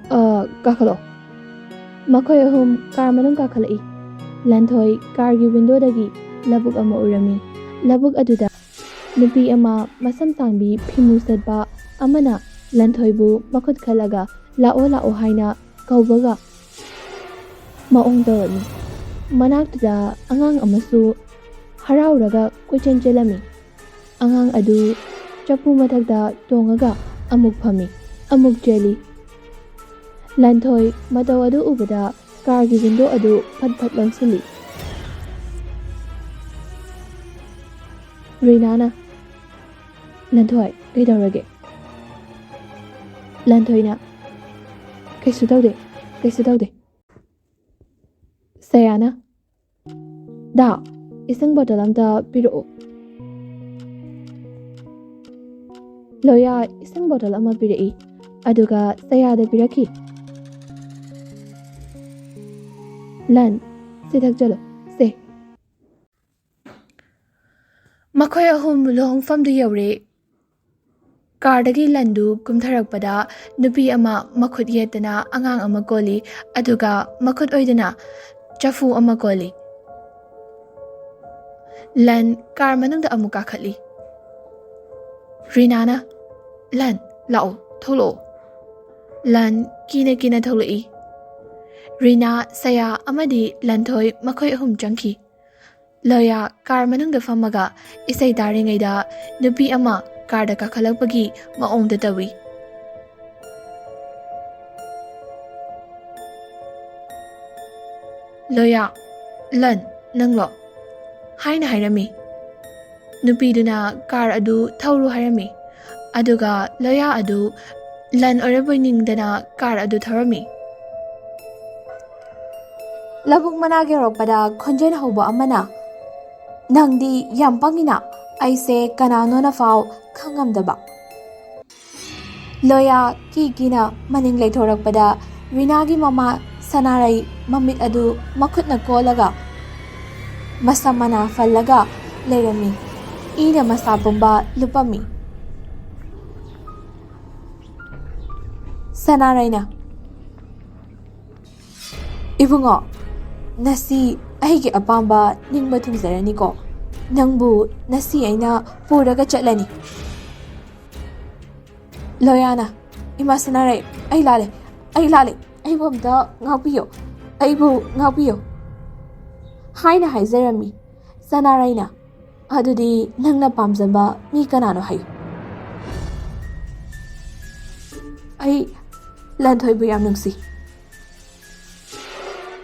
"ꯑ, ꯀꯥꯈꯠꯂꯣ"꯫ ꯃꯈꯣꯏ ꯑꯍꯨꯝ ꯀꯥꯔ ꯃꯅꯨꯡ ꯀꯥꯈꯠꯂꯛꯏ꯫ ꯂꯟꯊꯣꯏ ꯀꯥꯔꯒꯤ ꯋꯤꯟꯗꯣꯗꯒꯤ ꯂꯧꯕꯨꯛ ꯑꯃ ꯎꯔꯝꯃꯤ꯫ ꯂꯧꯕꯨꯛ ꯑꯗꯨꯗ ꯅꯨꯄꯤ ꯑꯃ ꯃꯁꯝ ꯁꯥꯡꯕꯤ ꯐꯤꯃꯨ ꯁꯦꯠꯄ ꯑꯃꯅ ꯂꯟꯊꯣꯏꯕꯨ ꯃꯈꯨꯠ ꯈꯜꯂꯒ "ꯂꯥꯛꯑꯣ, ꯂꯥꯛꯑꯣ" ꯍꯥꯏꯅ ꯀꯧꯕꯒ ꯃꯑꯣꯡ ꯇꯧꯔꯝꯃꯤ꯫ ꯃꯅꯥꯛꯇꯨꯗ ꯑꯉꯥꯡ ꯑꯃꯁꯨ ꯍꯔꯥꯎꯔꯒ ꯀꯣꯏꯆꯦꯟ ꯆꯦꯜꯂꯝꯃꯤ꯫ ꯑꯉꯥꯡ ꯑꯗꯨ ꯆꯐꯨ ꯃꯊꯛꯇ ꯇꯣꯡꯉꯒ ꯑꯃꯨꯛ ꯐꯝꯃꯤ, ꯑꯃꯨꯛ ꯆꯦꯜꯂꯤ꯫ ꯂꯟꯊꯣꯏ ꯃꯇꯧ ꯑꯗꯨ ꯎꯕꯗ ꯀꯥꯔꯒꯤ ꯋꯤꯟꯗꯣ ꯑꯗꯨ ꯐꯠ ꯐꯠ ꯂꯣꯟꯁꯤꯜꯂꯤ꯫ ꯔꯤꯅꯥꯅ, "ꯂꯟꯊꯣꯏ, ꯀꯩꯗꯧꯔꯒꯦ?" ꯂꯟꯊꯣꯏꯅ, "ꯀꯩꯁꯨ ꯇꯧꯗꯦ, ꯀꯩꯁꯨ ꯇꯧꯗꯦ"꯫ ꯁꯌꯥꯅ, "ꯗꯥ, ꯏꯁꯤꯡ ꯕꯣꯇꯜ ꯑꯝꯇ ꯄꯤꯔꯛꯑꯣ"꯫ ꯂꯣꯌꯥ ꯏꯁꯤꯡ ꯕꯣꯇꯜ ꯑꯃ ꯄꯤꯔꯛꯏ, ꯑꯗꯨꯒ ꯁꯌꯥꯗ ꯄꯤꯔꯛꯈꯤ꯫ "ꯂꯟ, ꯁꯤ ꯊꯛꯆꯜꯂꯣ, ꯁꯦ"꯫ ꯃꯈꯣꯏ ꯑꯍꯨꯝ ꯂꯨꯍꯣꯡꯐꯝꯗꯨ ꯌꯧꯔꯦ꯫ ꯀꯥꯔꯗꯒꯤ ꯂꯟꯗꯨ ꯀꯨꯝꯊꯔꯛꯄꯗ ꯅꯨꯄꯤ ꯑꯃ ꯃꯈꯨꯠ ꯌꯦꯠꯇꯅ ꯑꯉꯥꯡ ꯑꯃ ꯀꯣꯜꯂꯤ, ꯑꯗꯨꯒ ꯃꯈꯨꯠ ꯑꯣꯏꯗꯅ ꯆꯐꯨ ꯑꯃ ꯀꯣꯜꯂꯤ꯫ ꯂꯟ ꯀꯥꯔ ꯃꯅꯨꯡꯗ ꯑꯃꯨꯛ ꯀꯥꯈꯠꯂꯤ꯫ ꯔꯤꯅꯥꯅ, "ꯂꯟ, ꯂꯥꯛꯑꯣ, ꯊꯣꯛꯂꯛꯑꯣ꯫" ꯂꯟ ꯀꯤꯅ ꯀꯤꯅ ꯊꯣꯛꯂꯛꯏ꯫ ꯔꯤꯅꯥ, ꯁꯌꯥ ꯑꯃꯗꯤ ꯂꯟꯊꯣꯏ ꯃꯈꯣꯏ ꯑꯍꯨꯝ ꯆꯪꯈꯤ꯫ ꯂꯣꯌꯥ ꯀꯥꯔ ꯃꯅꯨꯡꯗ ꯐꯝꯃꯒ ꯏꯁꯩ ꯇꯥꯔꯤꯉꯩꯗ ꯅꯨꯄꯤ ꯑꯃ ꯀꯥꯔꯗ ꯀꯥꯈꯠꯂꯛꯄꯒꯤ ꯃꯑꯣꯡꯗ ꯇꯧꯏ꯫ "ꯂꯣꯌꯥ, ꯂꯟ, ꯅꯪꯂꯣ?" ꯍꯥꯏꯅ ꯍꯥꯏꯔꯝꯃꯤ꯫ ꯅꯨꯄꯤꯗꯨꯅ ꯀꯥꯔ ꯑꯗꯨ ꯊꯧꯔꯨ ꯍꯥꯏꯔꯝꯃꯤ꯫ ꯑꯗꯨꯒ ꯂꯣꯌꯥ ꯑꯗꯨ ꯂꯟ ꯑꯣꯏꯔꯕꯣꯏ ꯅꯤꯡꯗꯅ ꯀꯥꯔ ꯑꯗꯨ ꯊꯧꯔꯝꯃꯤ꯫ ꯂꯧꯕꯨꯛ ꯃꯅꯥꯛ ꯌꯧꯔꯛꯄꯗ ꯈꯣꯟꯖꯦꯜ ꯍꯧꯕ ꯑꯃꯅ, "ꯅꯪꯗꯤ ꯌꯥꯝ ꯄꯪꯉꯤꯅ, ꯑꯩꯁꯦ ꯀꯅꯥꯅꯣꯅ ꯐꯥꯎ ꯈꯪꯉꯝꯗꯕ꯫" ꯂꯣꯌꯥ ꯀꯤ ꯀꯤꯅ ꯃꯅꯤꯡ ꯂꯩꯊꯣꯔꯛꯄꯗ ꯔꯤꯅꯥꯒꯤ ꯃꯃꯥ ꯁꯅꯥꯔꯩ ꯃꯃꯤꯠ ꯑꯗꯨ ꯃꯈꯨꯠꯅ ꯀꯣꯜꯂꯒ ꯃꯁꯝ ꯃꯅꯥ ꯐꯜꯂꯒ ꯂꯩꯔꯝꯃꯤ꯫ ꯏꯅ ꯃꯁꯥ ꯄꯨꯝꯕ ꯂꯨꯞꯄꯝꯃꯤ꯫ ꯁꯅꯥꯔꯩꯅ, "ꯏꯕꯨꯡꯉꯣ, ꯉꯁꯤ ꯑꯩꯒꯤ ꯑꯄꯥꯝꯕ ꯅꯤꯡꯕ ꯊꯨꯡꯖꯔꯅꯤꯀꯣ꯫ ꯅꯪꯕꯨ ꯉꯁꯤ ꯑꯩꯅ ꯄꯨꯔꯒ ꯆꯠꯂꯅꯤ꯫" ꯂꯣꯌꯥꯅ, "ꯏꯃꯥ ꯁꯅꯥꯔꯩ, ꯑꯩ ꯂꯥꯜꯂꯦ, ꯑꯩ ꯂꯥꯜꯂꯦ, ꯑꯩꯕꯨ ꯑꯝꯇ ꯉꯥꯛꯄꯤꯌꯣ, ꯑꯩꯕꯨ ꯉꯥꯛꯄꯤꯌꯣ" ꯍꯥꯏꯅ ꯍꯥꯏꯖꯔꯝꯃꯤ꯫ ꯁꯅꯥꯔꯩꯅ, "ꯑꯗꯨꯗꯤ ꯅꯪꯅ ꯄꯥꯝꯖꯕ ꯃꯤ ꯀꯅꯥꯅꯣ ꯍꯥꯏꯌꯨ꯫" "ꯑꯩ ꯂꯟꯊꯣꯏꯕꯨ ꯌꯥꯝ ꯅꯨꯡꯁꯤ꯫"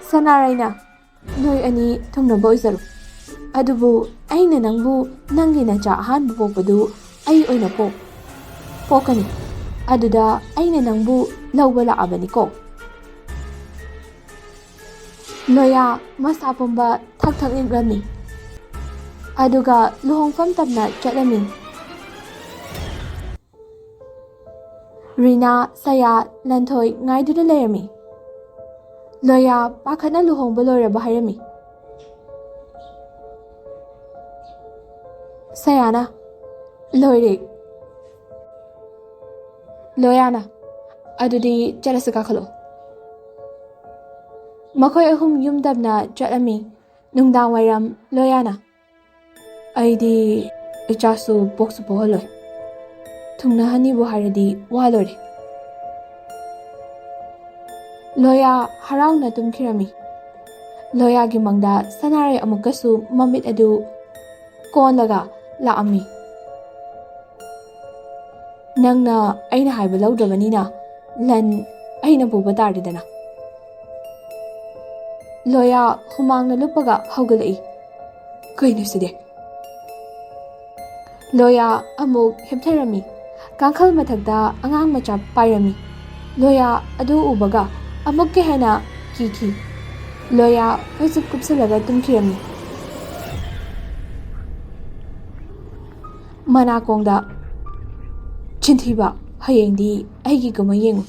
ꯁꯅꯥꯔꯩꯅ, "ꯅꯣꯏ ꯑꯅꯤ ꯊꯨꯡꯅꯕ ꯑꯣꯏꯖꯔꯣ꯫ ꯑꯗꯨꯕꯨ ꯑꯩꯅ ꯅꯪꯕꯨ ꯅꯪꯒꯤ ꯅꯆꯥ ꯑꯍꯥꯟꯕ ꯄꯣꯛꯄꯗꯨ ꯑꯩ ꯑꯣꯏꯅ ꯄꯣꯛ-, ꯄꯣꯛꯀꯅꯤ꯫ ꯑꯗꯨꯗ ꯑꯩꯅ ꯅꯪꯕꯨ ꯂꯧꯕ ꯂꯥꯛꯑꯕꯅꯤꯀꯣ꯫" ꯂꯣꯌꯥ ꯃꯁꯥ ꯄꯨꯝꯕ ꯊꯛ ꯊꯛ ꯅꯤꯛꯂꯝꯃꯤ꯫ ꯑꯗꯨꯒ ꯂꯨꯍꯣꯡꯐꯝ ꯇꯝꯅ ꯆꯠꯂꯝꯃꯤ꯫ ꯔꯤꯅꯥ, ꯁꯌꯥ, ꯂꯟꯊꯣꯏ ꯉꯥꯏꯗꯨꯅ ꯂꯩꯔꯝꯃꯤ꯫ ꯂꯣꯌꯥ ꯄꯥꯈꯠꯅ ꯂꯨꯍꯣꯡꯕ ꯂꯣꯏꯔꯕ ꯍꯥꯏꯔꯝꯃꯤ꯫ ꯁꯌꯥꯅ, "ꯂꯣꯏꯔꯦ, ꯂꯣꯌꯥꯅ, "ꯑꯗꯨꯗꯤ ꯆꯠꯂꯁꯤ, ꯀꯥꯈꯠꯂꯛꯑꯣ"꯫ ꯃꯈꯣꯏ ꯑꯍꯨꯝ ꯌꯨꯝ ꯇꯞꯅ ꯆꯠꯂꯝꯃꯤ꯫ ꯅꯨꯡꯗꯥꯡ ꯋꯥꯏꯔꯝ ꯂꯣꯌꯥꯅ, "ꯑꯩꯗꯤ ꯏꯆꯥꯁꯨ ꯄꯣꯛꯁꯨ ꯄꯣꯛꯍꯜꯂꯣꯏ꯫ ꯊꯨꯡꯅꯍꯟꯅꯤꯕꯨ ꯍꯥꯏꯔꯗꯤ ꯋꯥ ꯂꯣꯏꯔꯦ"꯫ ꯂꯣꯌꯥ ꯍꯔꯥꯎꯅ ꯇꯨꯝꯈꯤꯔꯝꯃꯤ꯫ ꯂꯣꯌꯥꯒꯤ ꯃꯪꯗ ꯁꯅꯥꯔꯩ ꯑꯃꯨꯛꯀꯁꯨ ꯃꯃꯤꯠ ꯑꯗꯨ ꯀꯣꯟꯂꯒ ꯂꯥꯛꯑꯝꯃꯤ꯫ "ꯅꯪꯅ ꯑꯩꯅ ꯍꯥꯏꯕ ꯂꯧꯗ꯭ꯔꯕꯅꯤꯅ ꯂꯟ ꯑꯩꯅ ꯄꯨꯕ ꯇꯥꯔꯦꯗꯅ"꯫ ꯂꯣꯌꯥ ꯍꯨꯃꯥꯡꯅ ꯂꯨꯞꯄꯒ ꯍꯧꯒꯠꯂꯛꯏ꯫ "ꯀꯩꯅꯣ ꯁꯤꯗꯤ?" ꯂꯣꯌꯥ ꯑꯃꯨꯛ ꯍꯤꯞꯊꯔꯝꯃꯤ꯫ ꯀꯥꯡꯈꯜ ꯃꯊꯛꯇ ꯑꯉꯥꯡ ꯃꯆꯥ ꯄꯥꯏꯔꯝꯃꯤ꯫ ꯂꯣꯌꯥ ꯑꯗꯨ ꯎꯕꯒ ꯑꯃꯨꯛꯀ ꯍꯦꯟꯅ ꯀꯤꯈꯤ꯫ ꯂꯣꯌꯥ ꯐꯩꯖꯨꯞ ꯀꯨꯞꯁꯤꯜꯂꯒ ꯇꯨꯝꯈꯤꯔꯝꯃꯤ꯫ ꯃꯅꯥꯀꯣꯡꯗ, "ꯆꯤꯟꯊꯤꯕ, ꯍꯌꯦꯡꯗꯤ ꯑꯩꯒꯤ ꯀꯨꯝꯍꯩ ꯌꯦꯡꯉꯨ"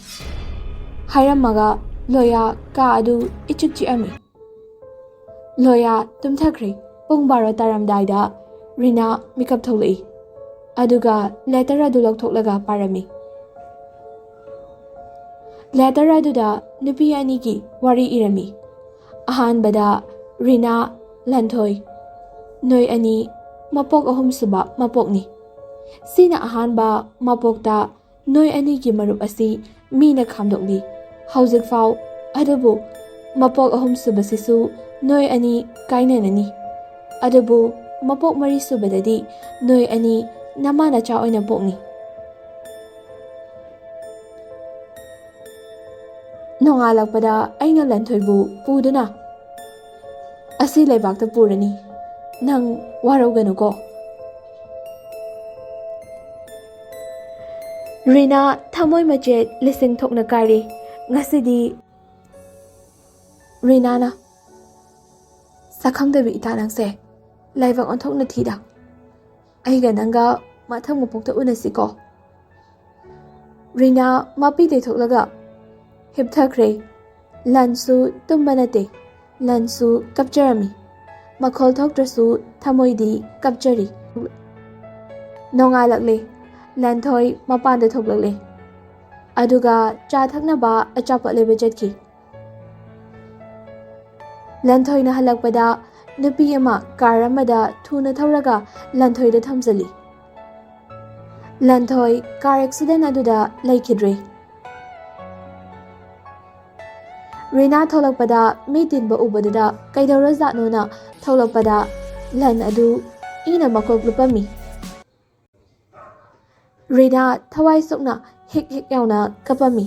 ꯍꯥꯏꯔꯝꯃꯒ ꯂꯣꯌꯥ ꯀꯥ ꯑꯗꯨ ꯏꯆꯤꯛ ꯆꯤꯛꯑꯝꯃꯤ꯫ ꯂꯣꯌꯥ ꯇꯨꯝꯊꯈ꯭ꯔꯦ꯫ ꯄꯨꯡ ꯕꯥꯔꯣ ꯇꯥꯔꯝꯗꯥꯏꯗ ꯔꯤꯅꯥ ꯃꯤꯀꯞ ꯊꯣꯛꯂꯛꯏ꯫ ꯑꯗꯨꯒ ꯂꯦꯇꯔ ꯑꯗꯨ ꯂꯧꯊꯣꯛꯂꯒ ꯄꯥꯔꯝꯃꯤ꯫ ꯂꯦꯇꯔ ꯑꯗꯨꯗ ꯅꯨꯄꯤ ꯑꯅꯤꯒꯤ ꯋꯥꯔꯤ ꯏꯔꯝꯃꯤ꯫ ꯑꯍꯥꯟꯕꯗ, "ꯔꯤꯅꯥ, ꯂꯟꯊꯣꯏ, ꯅꯣꯏ ꯑꯅꯤ ꯃꯄꯣꯛ ꯑꯍꯨꯝꯁꯨꯕ ꯃꯄꯣꯛꯅꯤ꯫ ꯁꯤꯅ ꯑꯍꯥꯟꯕ ꯃꯄꯣꯛꯇ ꯅꯣꯏ ꯑꯅꯤꯒꯤ ꯃꯔꯨꯞ ꯑꯁꯤ ꯃꯤꯅ ꯈꯥꯝꯗꯣꯛꯂꯤ ꯍꯧꯖꯤꯛꯐꯥꯎ꯫ ꯑꯗꯨꯕꯨ ꯃꯄꯣꯛ ꯑꯍꯨꯝꯁꯨꯕꯁꯤꯁꯨ ꯅꯣꯏ ꯑꯅꯤ ꯀꯥꯏꯅꯅꯅꯤ꯫ ꯑꯗꯨꯕꯨ ꯃꯄꯣꯛ ꯃꯔꯤꯁꯨꯕꯗꯗꯤ ꯅꯣꯏ ꯑꯅꯤ ꯅꯃꯥ ꯅꯆꯥ ꯑꯣꯏꯅ ꯄꯣꯛꯅꯤ꯫ ꯅꯣꯡꯉꯥꯜꯂꯛꯄꯗ ꯑꯩꯅ ꯂꯟꯊꯣꯏꯕꯨ ꯄꯨꯗꯨꯅ ꯑꯁꯤ ꯂꯩꯕꯥꯛꯇ ꯄꯨꯔꯅꯤ꯫ ꯅꯪ ꯋꯥꯔꯧꯒꯅꯨꯀꯣ"꯫ ꯔꯤꯅꯥ ꯊꯃꯣꯏ ꯃꯆꯦꯠ ꯂꯤꯁꯤꯡ ꯊꯣꯛꯅ ꯀꯥꯏꯔꯤ꯫ ꯉꯁꯤꯗꯤ ꯔꯤꯅꯥꯅ, "ꯁꯛꯈꯪꯗꯕꯤ ꯏꯇꯥ ꯅꯪꯁꯦ, ꯂꯥꯏꯕꯛ ꯑꯣꯟꯊꯣꯛꯅ ꯊꯤꯗ꯫ ꯑꯩꯒ ꯅꯪꯒ ꯃꯊꯪ ꯃꯄꯣꯛꯇ ꯎꯅꯁꯤꯀꯣ"꯫ ꯔꯤꯅꯥ ꯃꯄꯤ ꯇꯩꯊꯣꯛꯂꯒ ꯍꯤꯞꯊꯈ꯭ꯔꯦ꯫ ꯂꯟꯁꯨ ꯇꯨꯝꯕ ꯅꯠꯇꯦ, ꯂꯟꯁꯨ ꯀꯞꯆꯔꯝꯃꯤ꯫ ꯃꯈꯣꯜ ꯊꯣꯛꯇ꯭ꯔꯁꯨ ꯊꯃꯣꯏꯗꯤ ꯀꯞꯆꯔꯤ꯫ ꯅꯣꯡꯉꯥꯜꯂꯛꯂꯦ꯫ ꯂꯟꯊꯣꯏ ꯃꯄꯥꯟꯗ ꯊꯣꯛꯂꯛꯂꯦ꯫ ꯑꯗꯨꯒ ꯆꯥ ꯊꯛꯅꯕ ꯑꯆꯥꯄꯣꯠ ꯂꯩꯕ ꯆꯠꯈꯤ꯫ ꯂꯟꯊꯣꯏꯅ ꯍꯜꯂꯛꯄꯗ ꯅꯨꯄꯤ ꯑꯃ ꯀꯥꯔ ꯑꯃꯗ ꯊꯨꯅ ꯊꯧꯔꯒ ꯂꯟꯊꯣꯏꯗ ꯊꯣꯝꯖꯤꯜꯂꯤ꯫ ꯂꯟꯊꯣꯏ ꯀꯥꯔ ꯑꯦꯛꯁꯤꯗꯦꯟ ꯑꯗꯨꯗ ꯂꯩꯈꯤꯗ꯭ꯔꯦ꯫ ꯔꯤꯅꯥ ꯊꯣꯛꯂꯛꯄꯗ ꯃꯤ ꯇꯤꯟꯕ ꯎꯕꯗꯨꯗ ꯀꯩꯗꯧꯔꯖꯥꯠꯅꯣꯅ ꯊꯣꯛꯂꯛꯄꯗ ꯂꯟ ꯑꯗꯨ ꯏꯅ ꯃꯀꯣꯛ ꯂꯨꯞꯄꯝꯃꯤ꯫ ꯔꯤꯅꯥ ꯊꯋꯥꯏ ꯁꯣꯛꯅ ꯍꯤꯛ ꯍꯤꯛ ꯌꯥꯎꯅ ꯀꯞꯄꯝꯃꯤ꯫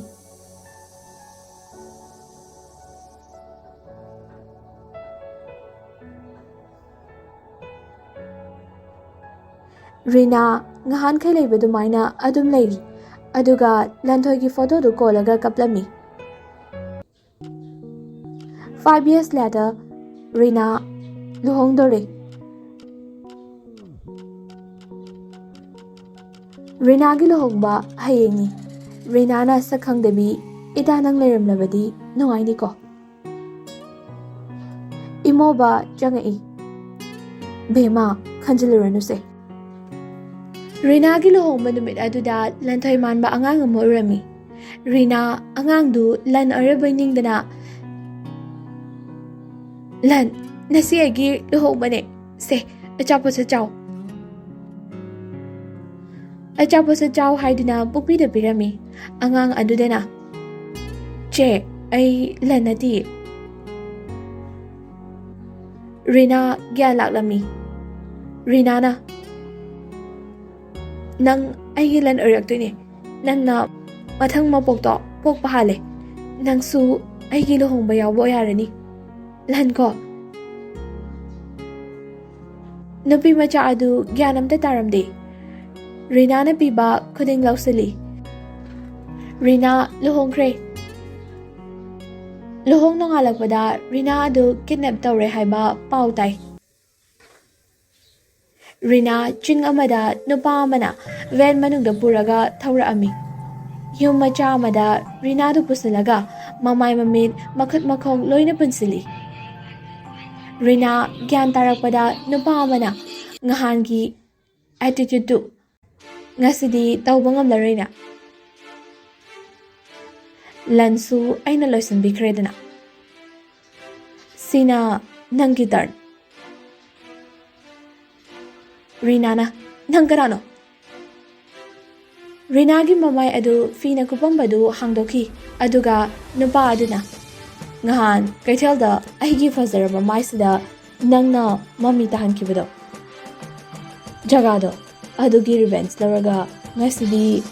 ꯔꯤꯅꯥ ꯉꯍꯥꯟꯈꯩ ꯂꯩꯕ ꯑꯗꯨꯃꯥꯏꯅ ꯑꯗꯨꯝ ꯂꯩꯔꯤ꯫ ꯑꯗꯨꯒ ꯂꯟꯊꯣꯏꯒꯤ ꯐꯣꯇꯣꯗꯨ ꯀꯣꯜꯂꯒ ꯀꯞꯂꯝꯃꯤ꯫ Five years later, ꯔꯤꯅꯥ ꯂꯨꯍꯣꯡꯗꯣꯔꯦ꯫ ꯔꯤꯅꯥꯒꯤ ꯂꯨꯍꯣꯡꯕ ꯍꯌꯦꯡꯅꯤ꯫ ꯔꯤꯅꯥꯅ ꯁꯛ ꯈꯪꯗꯕꯤ, "ꯏꯇꯥ, ꯅꯪ ꯂꯩꯔꯝꯂꯕꯗꯤ ꯅꯨꯡꯉꯥꯏꯅꯤꯀꯣ?" ꯏꯃꯣꯕ ꯆꯪꯉꯛꯏ꯫ "ꯕꯦꯝꯃ, ꯈꯟꯖꯤꯜꯂꯨꯔꯅꯨꯁꯦ꯫" ꯔꯤꯅꯥꯒꯤ ꯂꯨꯍꯣꯡꯕ ꯅꯨꯃꯤꯠ ꯑꯗꯨꯗ ꯂꯟꯊꯣꯏ ꯃꯥꯟꯕ ꯑꯉꯥꯡ ꯑꯃ ꯎꯔꯝꯃꯤ꯫ ꯔꯤꯅꯥ ꯑꯉꯥꯡꯗꯨ ꯂꯟ ꯑꯣꯏꯔꯕꯣꯏ ꯅꯤꯡꯗꯅ, "ꯂꯟ, ꯉꯁꯤ ꯑꯩꯒꯤ ꯂꯨꯍꯣꯡꯕꯅꯦ꯫ ꯁꯦ, ꯑꯆꯥꯄꯣꯠꯁꯦ ꯆꯥꯎ꯫" ꯑꯆꯥꯄꯣꯠꯁꯦ ꯆꯥꯎ ꯍꯥꯏꯗꯨꯅ ꯄꯨꯛꯄꯤꯗ ꯄꯤꯔꯝꯃꯤ꯫ ꯑꯉꯥꯡ ꯑꯗꯨꯗꯅ, "ꯆꯦ, ꯑꯩ ꯂꯟ ꯅꯠꯇꯤꯌꯦ꯫" ꯔꯤꯅꯥ ꯒ꯭ꯌꯥꯟ ꯂꯥꯛꯂꯝꯃꯤ꯫ ꯔꯤꯅꯥꯅ, "ꯅꯪ ꯑꯩꯒꯤ ꯂꯟ ꯑꯣꯏꯔꯛꯇꯣꯏꯅꯦ꯫ ꯅꯪꯅ ꯃꯊꯪ ꯃꯄꯣꯛꯇꯣ ꯄꯣꯛꯄ ꯍꯥꯜꯂꯦ꯫ ꯅꯪꯁꯨ ꯑꯩꯒꯤ ꯂꯨꯍꯣꯡꯕ ꯌꯥꯎꯕ ꯌꯥꯔꯅꯤ꯫ ꯂꯟ ꯀꯣ꯫" ꯅꯨꯄꯤ ꯃꯆꯥ ꯑꯗꯨ ꯒ꯭ꯌꯥꯟ ꯑꯝꯇ ꯇꯥꯔꯝꯗꯦ꯫ ꯔꯤꯅꯥꯅ ꯄꯤꯕ ꯈꯨꯗꯤꯡ ꯂꯧꯁꯤꯜꯂꯤ꯫ ꯔꯤꯅꯥ ꯂꯨꯍꯣꯡꯈ꯭ꯔꯦ꯫ ꯂꯨꯍꯣꯡ ꯅꯣꯡꯉꯥꯜꯂꯛꯄꯗ ꯔꯤꯅꯥ ꯑꯗꯨ ꯀꯤꯗꯅꯦꯞ ꯇꯧꯔꯦ ꯍꯥꯏꯕ ꯄꯥꯎ ꯇꯥꯏ꯫ ꯔꯤꯅꯥ ꯆꯤꯡ ꯑꯃꯗ ꯅꯨꯄꯥ ꯑꯃꯅ ꯚꯦꯟ ꯃꯅꯨꯡꯗ ꯄꯨꯔꯒ ꯊꯧꯔꯛꯑꯝꯃꯤ꯫ ꯌꯨꯝ ꯃꯆꯥ ꯑꯃꯗ ꯔꯤꯅꯥꯗꯨ ꯄꯨꯁꯤꯜꯂꯒ ꯃꯃꯥꯏ ꯃꯃꯤꯠ ꯃꯈꯨꯠ ꯃꯈꯣꯡ ꯂꯣꯏꯅ ꯄꯨꯟꯁꯤꯜꯂꯤ꯫ ꯔꯤꯅꯥ ꯒ꯭ꯌꯥꯟ ꯇꯥꯔꯛꯄꯗ ꯅꯨꯄꯥ ꯑꯃꯅ ꯉꯍꯥꯟꯒꯤ ꯑꯦꯇꯤꯇ꯭ꯌꯨꯠꯇꯨ ꯉꯁꯤꯗꯤ ꯇꯧꯕ ꯉꯝꯂꯔꯣꯏꯅ꯫ ꯂꯟꯁꯨ ꯑꯩꯅ ꯂꯣꯏꯁꯤꯟꯕꯤꯈ꯭ꯔꯦꯗꯅ꯫ ꯁꯤꯅ ꯅꯪꯒꯤ ꯇꯔꯟ꯫ ꯔꯤꯅꯥꯅ, "ꯅꯪ ꯀꯅꯥꯅꯣ?" ꯔꯤꯅꯥꯒꯤ ꯃꯃꯥꯏ ꯑꯗꯨ ꯐꯤꯅ ꯀꯨꯞꯄꯝꯕꯗꯨ ꯍꯥꯡꯗꯣꯛꯈꯤ, ꯑꯗꯨꯒ ꯅꯨꯄꯥ ꯑꯗꯨꯅ, "ꯉꯍꯥꯟ ꯀꯩꯊꯦꯜꯗ ꯑꯩꯒꯤ ꯐꯖꯔꯕ ꯃꯥꯏꯁꯤꯗ ꯅꯪꯅ ꯃꯃꯤ ꯇꯥꯍꯟꯈꯤꯕꯗꯣ, ꯖꯒꯥꯗꯣ, ꯑꯗꯨꯒꯤ ꯔꯤꯚꯦꯟꯖ ꯂꯧꯔꯒ ꯉꯁꯤꯗꯤ"꯫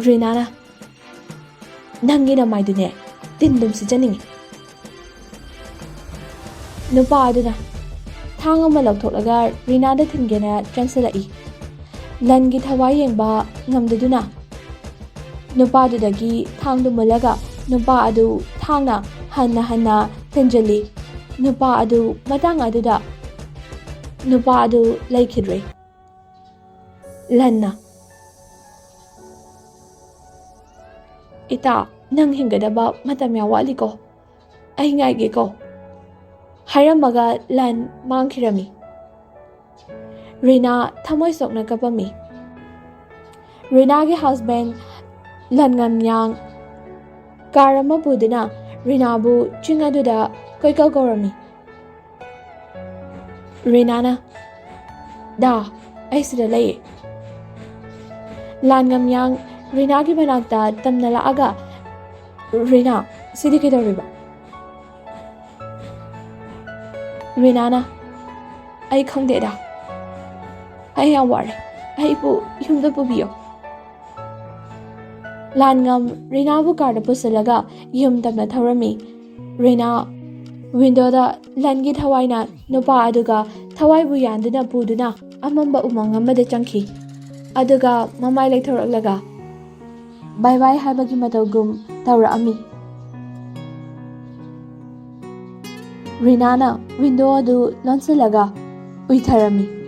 ꯔꯤꯅꯥꯅ, "ꯅꯪꯒꯤ ꯅꯃꯥꯏꯗꯨꯅꯦ ꯇꯤꯟ ꯑꯗꯨꯝ ꯁꯤꯠꯆꯅꯤꯡꯉꯤ"꯫ ꯅꯨꯄꯥ ꯑꯗꯨꯅ ꯊꯥꯡ ꯑꯃ ꯂꯧꯊꯣꯛꯂꯒ ꯔꯤꯅꯥꯗ ꯊꯤꯟꯒꯦꯅ ꯆꯪꯁꯤꯜꯂꯛꯏ꯫ ꯂꯟꯒꯤ ꯊꯋꯥꯏ ꯌꯦꯡꯕ ꯉꯝꯗꯗꯨꯅ ꯅꯨꯄꯥꯗꯨꯗꯒꯤ ꯊꯥꯡꯗꯨ ꯃꯨꯜꯂꯒ ꯅꯨꯄꯥ ꯑꯗꯨ ꯊꯥꯡꯅ ꯍꯟꯅ ꯍꯟꯅ ꯊꯤꯟꯖꯤꯜꯂꯤ꯫ ꯅꯨꯄꯥ ꯑꯗꯨ ꯃꯇꯥꯡ ꯑꯗꯨꯗ ꯅꯨꯄꯥ ꯑꯗꯨ ꯂꯩꯈꯤꯗ꯭ꯔꯦ꯫ ꯂꯟꯅ, "ꯏꯇꯥ, ꯅꯪ ꯍꯤꯡꯒꯗꯕ ꯃꯇꯝ ꯌꯥꯝ ꯋꯥꯠꯂꯤꯀꯣ꯫ ꯑꯩ ꯉꯥꯏꯒꯦꯀꯣ" ꯍꯥꯏꯔꯝꯃꯒ ꯂꯟ ꯃꯥꯡꯈꯤꯔꯝꯃꯤ꯫ ꯔꯤꯅꯥ ꯊꯃꯣꯏ ꯁꯣꯛꯅ ꯀꯞꯄꯝꯃꯤ꯫ ꯔꯤꯅꯥꯒꯤ ꯍꯁꯕꯦꯟ ꯂꯟꯉꯝꯌꯥꯡ ꯀꯥꯔ ꯑꯃ ꯄꯨꯗꯨꯅ ꯔꯤꯅꯥꯕꯨ ꯆꯤꯡ ꯑꯗꯨꯗ ꯀꯣꯏꯀꯧ ꯀꯧꯔꯝꯃꯤ꯫ ꯔꯤꯅꯥꯅ, "ꯗꯥ, ꯑꯩ ꯁꯤꯗ ꯂꯩꯌꯦ"꯫ ꯂꯥꯟꯉꯝꯌꯥꯡ ꯔꯤꯅꯥꯒꯤ ꯃꯅꯥꯛꯇ ꯇꯝꯅ ꯂꯥꯛꯑꯒ, "ꯔꯤꯅꯥ, ꯁꯤꯗꯤ ꯀꯩꯗꯧꯔꯤꯕ?" ꯔꯤꯅꯥꯅ, "ꯑꯩ ꯈꯪꯗꯦꯗ, ꯑꯩ ꯌꯥꯝ ꯋꯥꯔꯦ, ꯑꯩꯕꯨ ꯌꯨꯝꯗ ꯄꯨꯕꯤꯌꯣ"꯫ ꯂꯥꯟꯉꯝ ꯔꯤꯅꯥꯕꯨ ꯀꯥꯔꯗ ꯄꯨꯁꯤꯜꯂꯒ ꯌꯨꯝ ꯇꯝꯅ ꯊꯧꯔꯝꯃꯤ꯫ ꯔꯤꯅꯥ ꯋꯤꯟꯗꯣꯗ ꯂꯟꯒꯤ ꯊꯋꯥꯏꯅ ꯅꯨꯄꯥ ꯑꯗꯨꯒ ꯊꯋꯥꯏꯕꯨ ꯌꯥꯟꯗꯨꯅ ꯄꯨꯗꯨꯅ ꯑꯃꯝꯕ ꯎꯃꯪ ꯑꯃꯗ ꯆꯪꯈꯤ꯫ ꯑꯗꯨꯒ ꯃꯃꯥꯏ ꯂꯩꯊꯣꯔꯛꯂꯒ ꯕꯥꯏ ꯕꯥꯏ ꯍꯥꯏꯕꯒꯤ ꯃꯇꯧꯒꯨꯝ ꯇꯧꯔꯛꯑꯝꯃꯤ꯫ ꯔꯤꯅꯥꯅ ꯋꯤꯟꯗꯣ ꯑꯗꯨ ꯂꯣꯟꯁꯤꯜꯂꯒ ꯎꯏꯊꯔꯝꯃꯤ꯫